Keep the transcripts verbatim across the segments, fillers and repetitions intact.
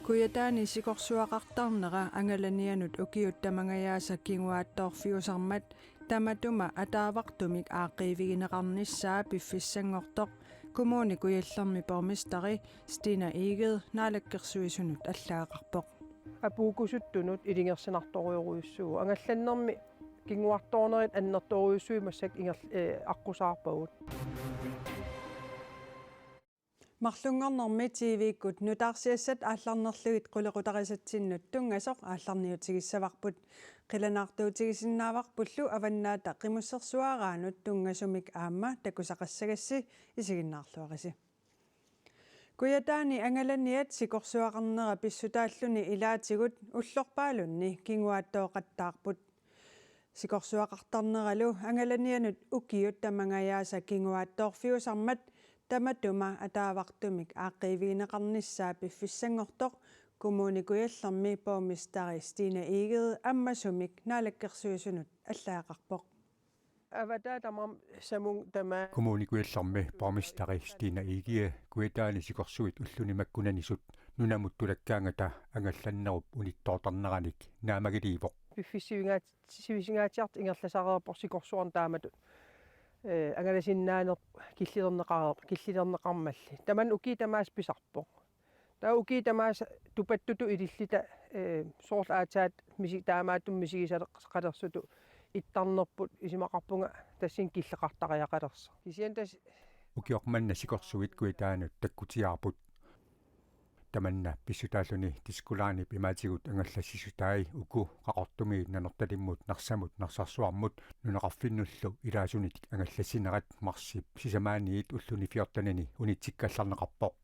Kujataani sikorsuaqartarnera angalanianut ukiut tamangajaasa kinguaattoorfiusarmat tamatuma ataavartumik aaqqiivigineqarnissaa piffissanngortoq Kommune Kujallermi borgmesteri Stine Egede Naalakkersuisunut allagaqarpoq. Apuukkusuttunut ilungersunartorujorujussuuvoq. Angallannermi kinguartoornerit annertoorujussuit massakkut ingerl-, eh, aqqusaarpagut. Marlunngornermi T V-kkut nutaarsiassat aallarnerlugit qulequtarisatsinnut tunngasoq aallarniutigissavarput. Qilanaartuutigisinnaavarpullu Avannaata Qimussersuaraanut tunngasumik aamma takusaqassagassi, isiginnaarluarisi. Kujataani angalaniat sikorsuaqarnera pissutaalluni ilaatigut ullorpaalunni kinguaattooqattaarput. Sikorsuaqartarneralu angalanianut ukiut tamangajaasa kinguaattoorfiusarmat tamatuma ataavartumik aaqqiivigineqarnissaa piffissanngortoq Kommune Kujallermi borgmesteri Stine Egede ammasumik Naalakkersuisunut allagaqarpoq. Avataa tamam samung tama. Kommune Kujallermi borgmesteri Stine Egede Kujataani sikorsuit ulluni makkunanisut nunamut tulakkaangata angallannerup unittoortarneranik naammagiliivoq. Piffissap sivisingaat-, sivisingaatsiartoq ingerlasareerpoq sikorsuarneq taamatut. Eh, angalasinnaaneq killilerneqareer-, killilerneqarmalli. Tamanna ukiut tamaasa pisarpoq. Taava ukiut tamaasa tupattutut ililluta, eh, soorlu aatsaat misi-, taamaattumik misigisaqalersutut ittarnerput isumaqarpunga tassani killeqartariaqalersoq. Kisianni tassa ukioq manna sikorsuit Kujataanut takkutigaarput. Tamanna pissutaalluni Disko Linep imaatigut angallassisutai uku Qaqortumi, Nanortalimmut, Narsamut, Narsarsuarmut nunaqarfinnullu ilaasunitik angallassinerat marsip sisamaaniit ulluni fjortenini unitsikkallarneqarpoq.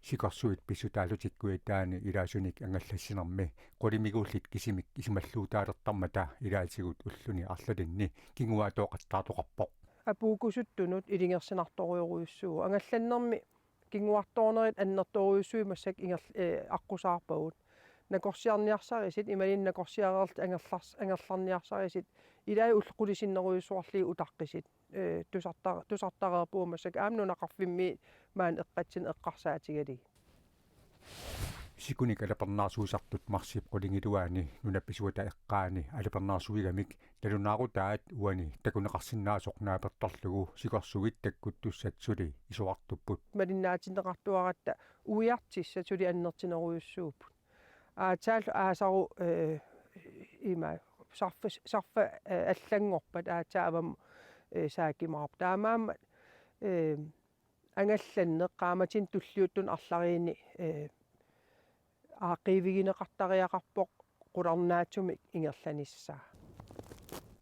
Sikorsuit pissutaallutik Kujataani ilaasunik angallassinermi qulimiguullit kisimik isumalluutaalertarmata ilaatigut ulluni arlalinni kinguaattooqattaartoqarpoq. Apuukkusuttunut ilungersunartorujorujussuuvoq. Angallannermi kinguartoornerit annertoorujussuit massakkut ingerl-, eh, aqqusaarpagut. Nakorsiarniarsarisut, imaluunniit nakorsiareerlutik angerlars-, angerlarniarsarisut, ilaat ullut qulit sinnerujussuarlugit utaqqisut, eh, tusarta-, tusartareerpugut massakkut aamma nunaqarfimmi maani eqqatsinni eqqarsaatigalugit. Sikunik alapernaarsuisartut marsip qulingiluaani nunap isuata eqqaani alapernaarsuigamik nalunaarutaat uani takuneqarsinnaasoq naapertorlugu sikorsuit takkuttussat suli isorartupput. Malinnaatinneqartuaratta uiartussat suli annertunerujussuupput. Aatsaallu aasaru, eh, ima sarfa-, sarfa, eh, allanngorpat aatsaat avammut, eh, saakimaarpoq. Taamaammat, eh, angallanneq qaammatini tulliuttuni arlariinni, eh, aaqqiivigineqartariaqarpoq qularnaatsumik ingerlanissaa.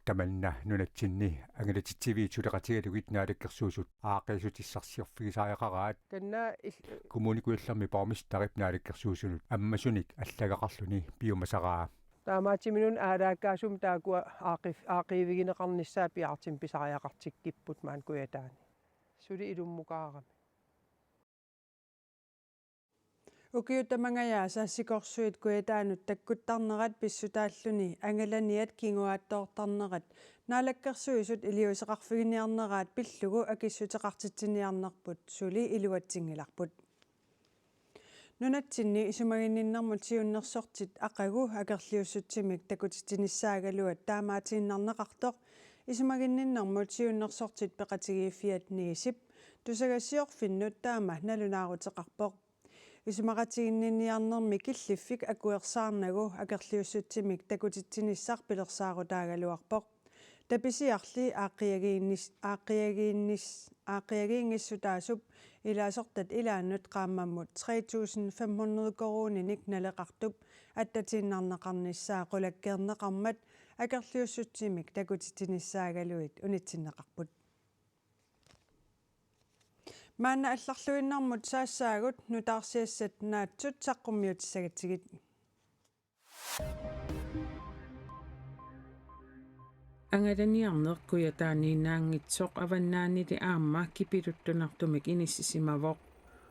Tamanna nunatsinni angalatitsiviit suleqatigalugit Naalakkersuisut aaqqiissutissarsiorfigisariaqaraat. Kanna il- Kommune Kujallermi borgmesterip Naalakkersuisunut ammasunik allagaqarluni piumasaraa. Taamaattumik una aalaakkaasumik taakkua aaqqi-, aaqqiivigineqarnissaat piaartumik pisariaqartikkipput maani Kujataani. Suli ilummukaarami. Ukiut tamangajaasa sikorsuit Kujataanut takkuttarnerat pissutaalluni angalaniat kinguaattoortarnerat Naalakkersuisut iliuuseqarfiginiarneraat pillugu akissuteqartitsiniarnerput suli iluatsinngilarput. Nunatsinni isumaginninnermut siunnersortit aqagu akerliussutsimik takutitsinissaagaluat taamaatiinnarneqartoq isumaginninnermut siunnersortit peqatigiiffiat NESE-p tusagassiorfinnut taama nalunaaruteqarpoq. Isumaqatiginninniarnermi killiffik akuersaarnagu akerliussutsimik takutitsinissaq pilersaarutaagaluarpoq. Tapisiarli aaqqiagiinnis-, aaqqiagiinnis-, aaqqiagiinngissutaasup ilaasortat ilaannut qaammammut tre tusind fem hundrede koruuninik naleqartup attatiinnarneqarnissaa qulakkeerneqarmat akerliussutsimik takutitsinissaagaluit unitsinneqarput. Maanna allarluinnarmut saassaagut, nutaarsiassat naatsut saqqummiutissagatsigit. Angalaniarneq Kujataaniinnaanngitsoq avannaanili aamma kipiluttunartumik inissisimavoq.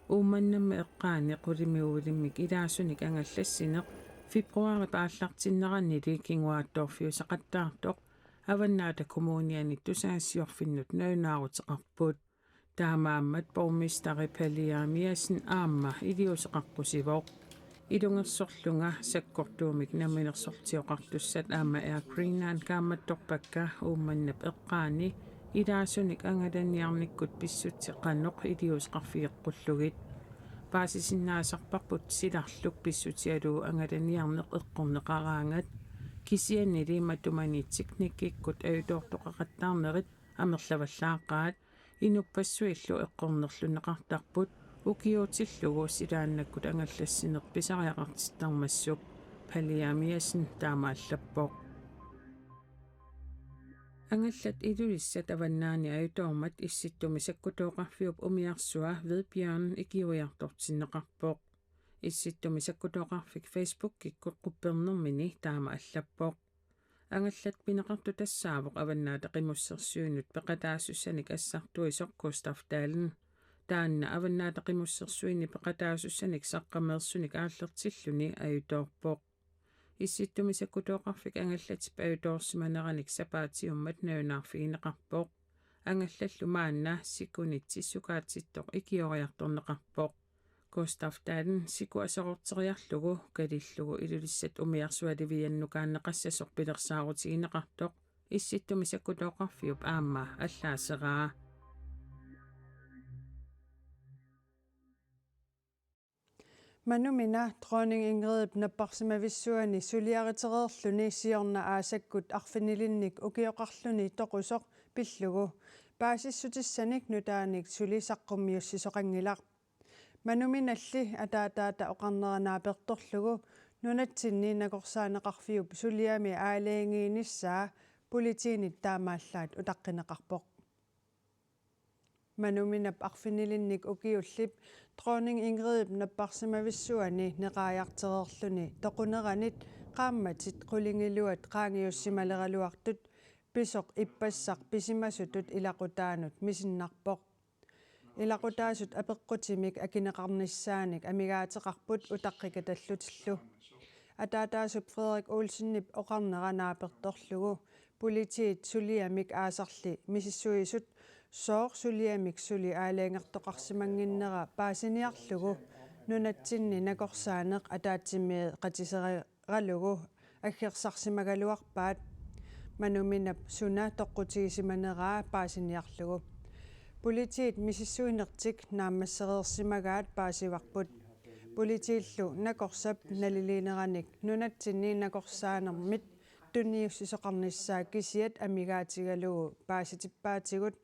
Uummannammi eqqaani qulimiguulimmik ilaasunik angallassineq februaarip aallartinneranili kinguaattoorfiusaqattaartoq Avannaata Kommunianit tusagassiorfinnut nalunaaruteqarput. Taamaammat borgmesteri Palle Jerimiassen aamma iliuuseqaqqusivoq. Ilungersorlunga sakkortuumik namminersortioqartussat aamma Air Greenland kaammattorpakka Uummannap eqqaani ilaasunik angalaniarnikkut pissutsit qanoq iliuuseqarfigeqqullugit. Paasisinnaasarparput silarluk pissutigalugu angalaniarneq eqqorneqaraangat, kisiannili matumani teknikkikkut ajutoortoqaqattaarnerit amerlavallaaqaat, inuppassuillu eqqornerlunneqartarput, ukiuutillugu silaannakkut angallassineq pisariaqartittarmassuk, Palle Jeremiassen taama allappoq. Angallat Ilulissat Avannaani ajutoormat Issittumi Sakkutooqarfiup umiarsua Hvidbjørn ikiuiartortinneqarpoq. Issittumi Sakkutooqarfik Facebookikkut quppernermini taama allappoq. Angallat pineqartoq tassaavoq Avannaata Qimussersuinut peqataasussanik assartuisoq Gustav Dahlen. Taanna Avannaata Qimussersuini peqataasussanik saqqummeersunik aallertilluni ajutoorpoq. Issittumi Sakkutooqarfik angallatip ajutoorsimaneranik sapaatiummat nalunaarfigineqarpoq. Angallallu maanna sikunit sissukaatsittoq ikioriartorneqarpoq. Gustav Dahlen siku aserorteriarlugu kalillugu Ilulissat umiarsualiviannukaanneqassasoq pilersaarutigineqartoq Issittumi Sakkutooqarfiup aamma allaaseraa. Manumina Dronning Ingridip napparsimavissuani suliaritereerluni siorna aasakkut arfinilinnik ukioqarluni toqusoq pillugu paasissutissanik nutaanik suli saqqummiussisoqanngilaq. Manuminalli ataataata oqarnera naapertorlugu nunatsinni nakorsaaneqarfiup suliami aalajangiinissaa politiinit taamaallaat utaqqineqarpoq. Manuminap arfinilinnik ukiullip Dronning Ingridip napparsimavissuani neqaajartereerluni toquneranit qaammatit qulingiluat qaangiussimaleraluartut pisoq ippassaq pisimasutut ilaqutaanut misinnarpoq. Ilaqutaasut apeqqutimik akineqarnissaanik amigaateqarput utaqqikatallutillu. Ataataasup Frederik Olsenip oqarnera naapertorlugu politiit suliamik aasarli misissuisut sooq suliamik suli aalajangertoqarsimannginnera paasiniarlugu nunatsinni nakorsaaneq ataatsimeeqatisera- ralugu aggersarsimagaluarpaat. Manuminap suna toqqutigisimaneraa paasiniarlugu. Politiit misissuinertik naammassereersimagaat paasivarput. Politiillu nakorsap naliliineranik nunatsinni nakorsaanermit tunniussisoqarnissaa kisiat amigaatigalugu paasitippaatigut,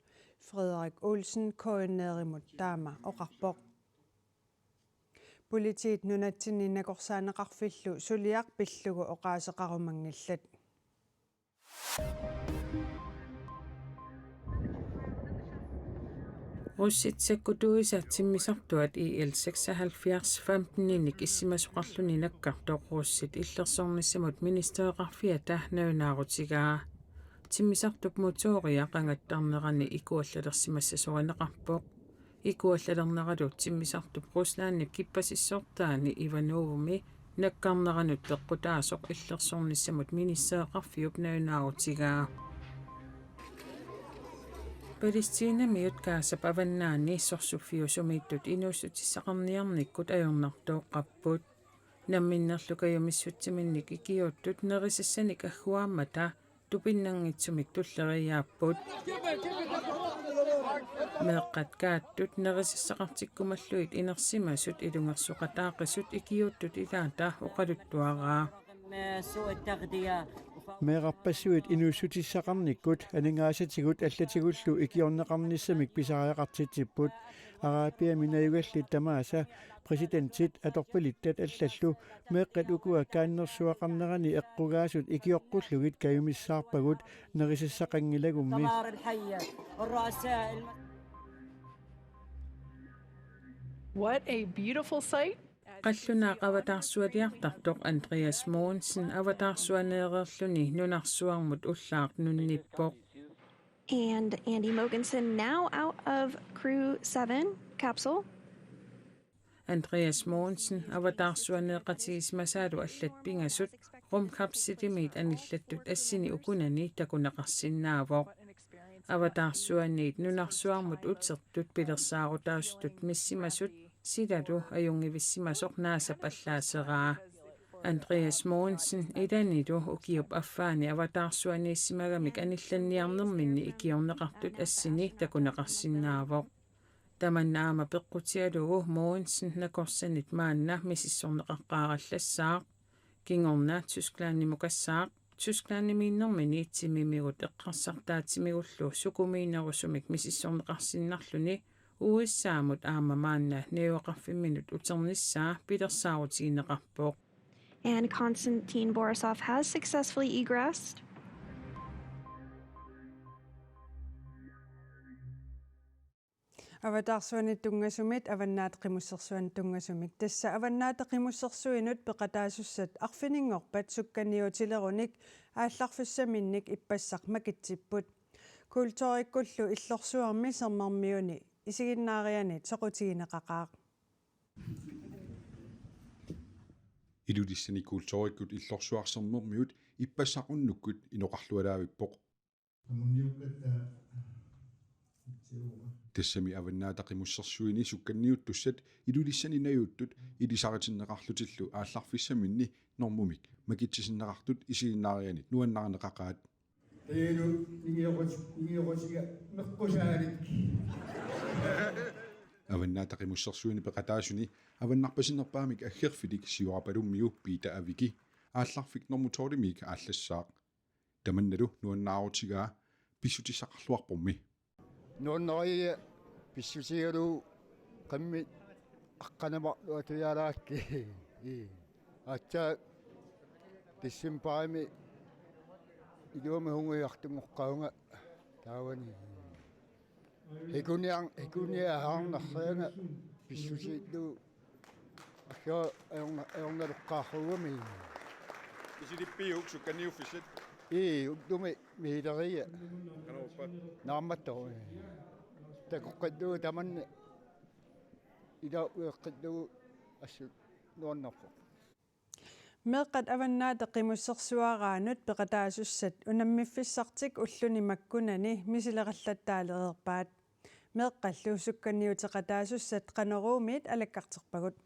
Frederik Olsen K N R-imut taama oqarpoq. Politiit nunatsinni nakorsaaneqarfillu suliaq pillugu oqaaseqarumanngillat. Russit sakkutuisa timmisartuat I L seksoghalvfjerds femten-inik issimasoqarluni nakkartoq russit illersornissamut ministereqarfiata nalunaarutigaa. Timmisartup motoria qangattarnerani ikuallalersimassasorineqarpoq. Ikuallalerneralu timmisartup Ruslandip kippasissortaani Ivanovimi nakkarneranut peqqutaasoq illersornissamut ministereqarfiup nalunaarutigaa. Palæstinamiut Gazap avannaani sorsuffiusumiittut inuussutissaqarniarnikkut ajornartooqqapput. Namminnerlu kajumissutsiminnik ikiuuttut nerisassanik agguaammata tupinnanngitsumik tulleriiaapput. Meeqqat kaattut nerisassaqartikkumallugit inersimasut ilungersoqataaqisut ikiuuttut ilaata oqaluttuaraa. Meerarpassuit inuussutissaqarnikkut aningaasatigut allatigullu ikiorneqarnissamik pisariaqartitsipput. Arabiami najugallit tamaasa præsidentit atorpalittat allallu meeqqat ukua kaannersuaqarnerani eqqugaasut ikioqqullugit kajumissaarpagut nerisassaqanngilagummi. What a beautiful sight. Qallunaaq avataarsualiartartoq Andreas Mogensen avataarsuaneereerluni nunarsuarmut ullaaq nunnippoq. And Andy Mogensen now out of Crew seven capsule. Andreas Mogensen avataarsuaneeqatigisimasaalu allat pingasut rumkapselimiit anillattut assini ukunani takuneqarsinnaavoq. Avataarsuaniit nunarsuarmut utertut pilersaarutaasutut missimasut Silalu ajunngivissimasoq naasap allaaseraa. Andreas Mogensen ilanilu ukiup affaani avataarsuaniissimagamik anillanniarnerminni ikiorneqartut assini takuneqarsinnaavoq. Tamanna aamma peqqutigalugu Mogensen nakorsanit maanna misissorneqaqqaarallassaaq. Kingorna Tysklandimukassaq. Tysklandimiinnermini timimigut eqqarsartaatimigullu sukumiinerusumik misissorneqarsinnarluni U S A-mut aamma maanna najugaqarfimminut uternissaa pilersaarutigineqarpoq. And Konstantin Borisov has successfully egressed. Avataarsuanit tunngasumit, Avannaata Qimussersuanit tunngasumik. Tassa Avannaata Qimussersuinut peqataasussat arfininngorpat sukkaniutilerunik aallarfissaminnik ippassaq makitsipput. Kulturikkullu Illorsuarmi Sermermiuni isiginnaarianit soqutigineqaqaaq. Ilulissani kulturikkut Illorsuaq Sermermiut ippassaq unnukkut inoqarlualaavippoq. Tassami Avannaata Qimussersuini sukkanniuttussat Ilulissani najuuttut ilisaritinneqarlutillu aallarfissaminni normumik makitsisinneqartut isiginnaarianit nuannarineqaqaat. Tajalu ningioqut-, ningioqutiga meqqusaalik. Avannaata Qimussersuini peqataasuni avannarpasinnerpaamik aggerfilik Siorapalummiu Piita Aviki aallarfik normu tolvimiik aallassaaq. Tamannalu nuannaarutigaa pissutissaqarluarpormi. Nuannariga pissutigalugu qimmit aqqaneq-marluk atujaalaakki. Ii. Aatsaat decembarimi iluamik hunguiartunngoqqaavunga taavani. Hikuniar-, hikuniahaarnarrianga pissutigalugu. Asja ajorna-, ajornaloqqaarugami. Isilippiuk sukkanniuffissat? Ii, ullumi miileriga. Qanorpa? Naammattoq. Takoqqillugu tamanna. Ila ueqqillugu assut nuannerpoq. Meeqqat Avannaata Qimussersuaraanut peqataasussat unammiffissartik ulluni makkunani misileqallattaalereerpaat. Meeqqallu sukkanniuteqataasussat Qanoruumiit alakkarterpagut.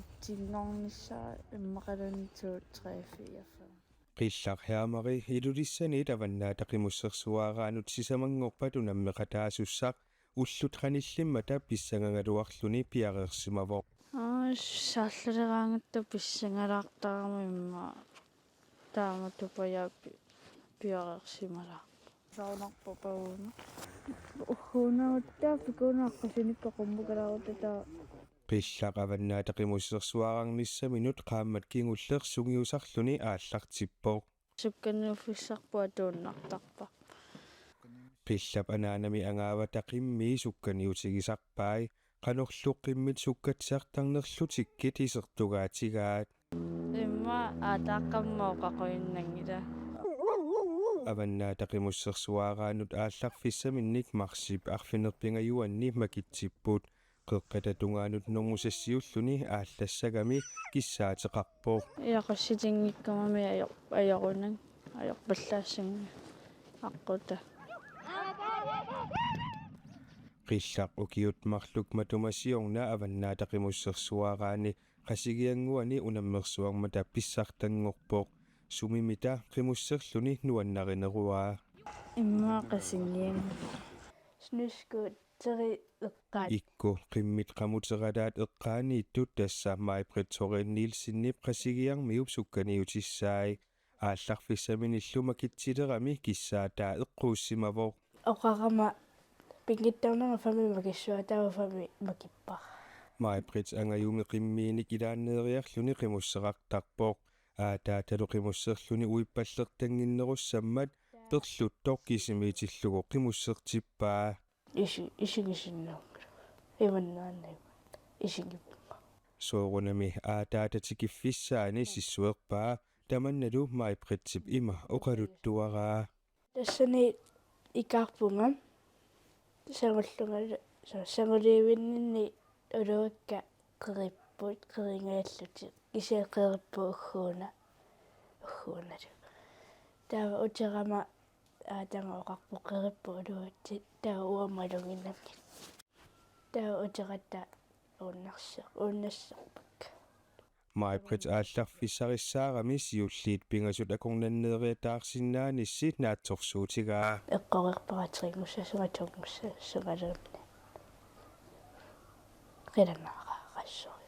Itsinngornissaa immaqaluunniit to, tre, fire, fem. Qillaq Hermeri Ilulissanit Avannaata Qimussersuaraanut sisamanngorpat unammeqataasussaq ullut qanillimmata pissangagaluarluni piareersimavoq. Aa, saalleraangatta pissangalaartarami immaqa. Taama tupajaa pi-, piareersimalaarpoq. Saunarpoq pauna. Uhuuna utta pikuuna aqqasinik peqummukalaaruta taa. Qillaq Avannaata Qimussersuararnissaminut qaammat kingulleq sungiusarluni aallartippoq. Sukkanniuffissarput atuinnartarpoq. Qillap anaanami angaavata qimmii sukkanniutigisarpai, qanorlu qimmit sukkatsisartarnerlutikkit isertugaatigaat. Immaqa aataaqqamma oqaquinnanngilaq. Avannaata Qimussersuaraanut aallarfissaminnik marsip arfineq-pingajuanni makitsipput. Qeqqata tungaanut normu sassiulluni aallassagami kissaateqarpoq. Ilaqutitinngikkuma ajor-, ajorunanga, ajorpallaassanngilaq aqqutaa. Qillaq ukiut marluk matuma siorna Avannaata Qimussersuaraani Qasigiannguani unammersuarmata pissartanngorpoq. Sumimita qimusserluni nuannarineruaa. Immaqa Qasigiannguaq. Snescooter-i eqqaat. Ikku qimmit qamuteralaat eqqaaniittut, tassa Maj-Britt Thorén Nielsenip Qasigiarmiup sukkaniutissai. Aallarfissaminillu makitsilerami kissaataa eqquussimavoq. Oqarama pinngitsoornanga fami makissuaa, taava fami makippara. Maj-Britt angajumi qimmiinik ilaanneeriarluni qimusserartarpoq. Aataatalu qimusserluni uippallertannginnerussammat perluttoq kisimiitillugu qimussertippaa. Isi-, isigisinnaanngilaq. Imannaannagu. Isigivunga. Soorunami aataata tikiffissaani sissuerpaa, tamannalu Maj-Brittip ima oqaluttuaraa. Tassani ikaarpunga. Sangullunga, sa-, sanguliivinninni uluakka qeripput, qeringajallutik. Kisianni qeripput ugguuna. Ugguunalu. Taava uterama aatama oqarpoq qeripput uluatsit. Taava uanga maluginnanngilanga. Taava uteratta Uunnersi-, uunnerserpakka. Maj-Britt aallarfissarissaarami siulliit pingasut akornanneeriataarsinnaanissi naatsorsuutigaa. Eqqoreerpara tringussassunga tungussassungaluunniit. Qilanaaqaqqassuaq.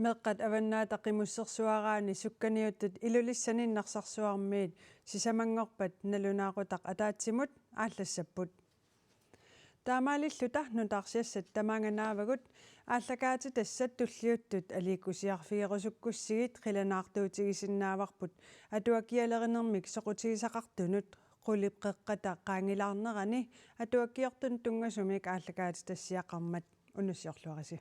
Meeqqat Avannaata Qimussersuaraanni sukkaniuttut Ilulissani Narsarsuarmiit sisamanngorpat nalunaaqutaq ataatsimut aallassapput. Taamaalilluta nutaarsiassat tamaanga naavagut, aallakaatitassat tulliuttut aliikkusiarfigerusukkussigit qilanaartuutigisinnaavarput atuakkialerinermik soqutigisaqartunut qulit qeqqata qaangilaarnerani atuakkiortunut tunngasumik aallakaatitassiaqarmat. Unnussiorluarisi.